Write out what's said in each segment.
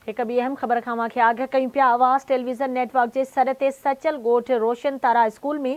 هڪ ٻي اهم خبر کان اوهان کي آگهه ڪيون پيا، آواز ٽيليويزن نيٽ ورڪ جي سڏ تي سچل ڳوٺ روشن تارا اسڪول ۾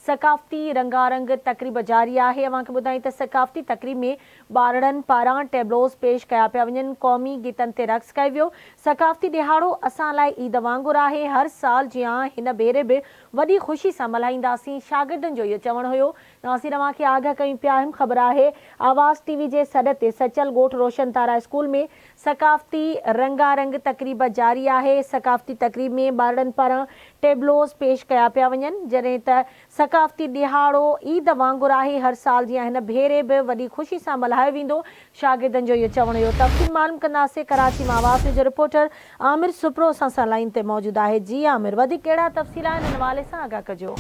ثقافتي رنگارنگ تقريب جاري آهي، اوهان کي ٻڌايون ته ثقافتي تقريب ۾ ٻارڙن پاران ٽيبلوز پيش ڪيا پيا وڃن، قومي گيتن تي رقص ڪيو ويو، ثقافتي ڏهاڙو اسان لاء عيد وانگر آهي، هر سال جيان هن ڀيري به وڏي خوشي سان ملهائينداسين، شاگردن جو اهو چوڻ هيو. ناظرين اوهان کي آگهه ڪيون پيا اهم خبر آهي آواز ٽي وي جي سڏ تي سچل ڳوٺ روشن تارا اسڪول ۾ ثقافتي رنگا رنگ تقريب جاري آهي، ثقافتي تقريب ۾ ٻارڙن پاران ٽيبلوز پيش ڪيا پيا وڃن، جڏهن ته ثقافتي ڏهاڙو عيد وانگر آهي، هر سال جيان هن ڀيري به وڏي خوشي سان ملهايو ويندو، شاگردن جو اهو چوڻ هيو. تفصيل معلوم ڪنداسين، ڪراچي مان آواز نيوز جو رپورٽر عامر سپرو اسان سان لائين تي موجود آهي، جي عامر وڌيڪ ڪهڙا تفصيل آهن ان حوالي سان آگاهه ڪجو.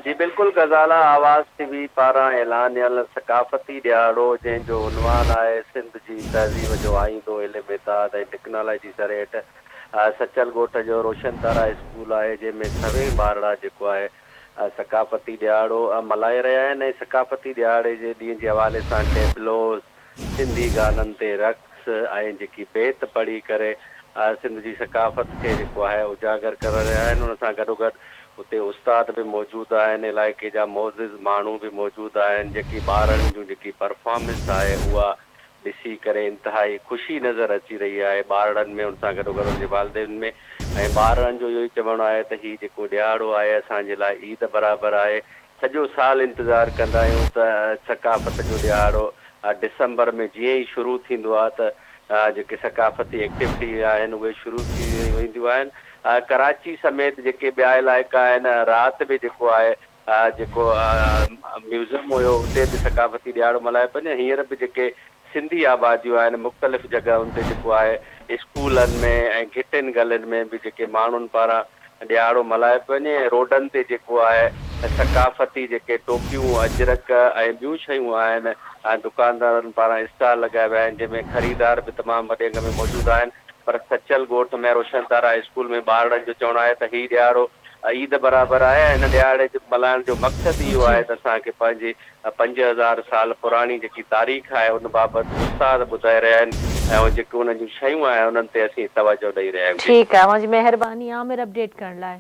جي بلڪل غزاله آواز ٽي وي پاران اعلانيل ثقافتي ڏهاڙو جنهن جو عنوان آهي سنڌ جي تهذيب جو آئيندو علم اتحاد ۽ ٽيڪنالاجي سر هيٺ سچل ڳوٺ جو روشن تارا اسڪول آهي جنهن ۾ سوين ٻارڙا جيڪو آهي ثقافتي ڏهاڙو ملهائي رهيا آهن ۽ ثقافتي ڏهاڙي جي ڏينهن جي حوالي سان ٽيبلوز سنڌي گانن تي رقص ۽ جيڪي بيت پڙهي ڪري سنڌ جي ثقافت کي جيڪو آهي اجاگر ڪري رهيا آهن ان سان گڏوگڏ اتي استاد به موجود آهن علائقي جا معزز ماڻهو به موجود آهن جيڪي ٻارڙن جون جيڪي پرفارمنس آهي اها ڏسي ڪري انتهائي خوشي نظر اچي رهي آهي ٻارڙن ۾ ان سان گڏوگڏ ان جي والدين ۾ ۽ ٻارڙن جو اهو ئي چوڻ آهي ته هي جيڪو ڏهاڙو آهي اسان جي لاء عيد برابر آهي سڄو سال انتظار ڪندا آهيون ته ثقافت جو ڏهاڙو ڊسمبر ۾ جيئن ئي شروع ٿيندو آهي ته جيڪي ثقافتي ايڪٽيوٽي آهن اهي شروع ٿي وينديون آهن. ڪراچي سميت جيڪي ٻيا علائقا آهن رات به جيڪو آهي جيڪو ميوزم هيو اتي به ثقافتي ڏهاڙو ملهايو پيو وڃي هينئر به جيڪي سنڌي آباديون آهن مختلف جڳهن تي جيڪو آهي اسڪولن ۾ ۽ گهٽين گلين ۾ به جيڪي ماڻهن پاران ڏهاڙو ملهايو پيو وڃي ۽ روڊن تي جيڪو آهي ثقافتي جيڪي ٽوپيون اجرڪ ۽ ٻيون شيون آهن ۽ دڪاندارن پاران اسٽال لڳايا ويا آهن جنهن ۾ خريدار به تمام وڏي انگ ۾ موجود آهن پر سچل ڳوٺ ۾ روشن تارا اسڪول ۾ ٻارڙن جو چوڻ آهي ته هي ڏهاڙو عيد برابر آهي ۽ هن ڏهاڙي جي ملهائڻ جو مقصد اهو آهي ته اسان کي پنهنجي 5000 سال پراڻي جيڪي تاريخ آهي ان بابت استاد ٻڌائي رهيا آهن ۽ جيڪي انهن جون شيون آهن انهن تي اسين توجهه ڏئي رهيا آهيون. ٺيڪ آهي اوهان جي مهرباني عامر اپڊيٽ ڪرڻ لاء.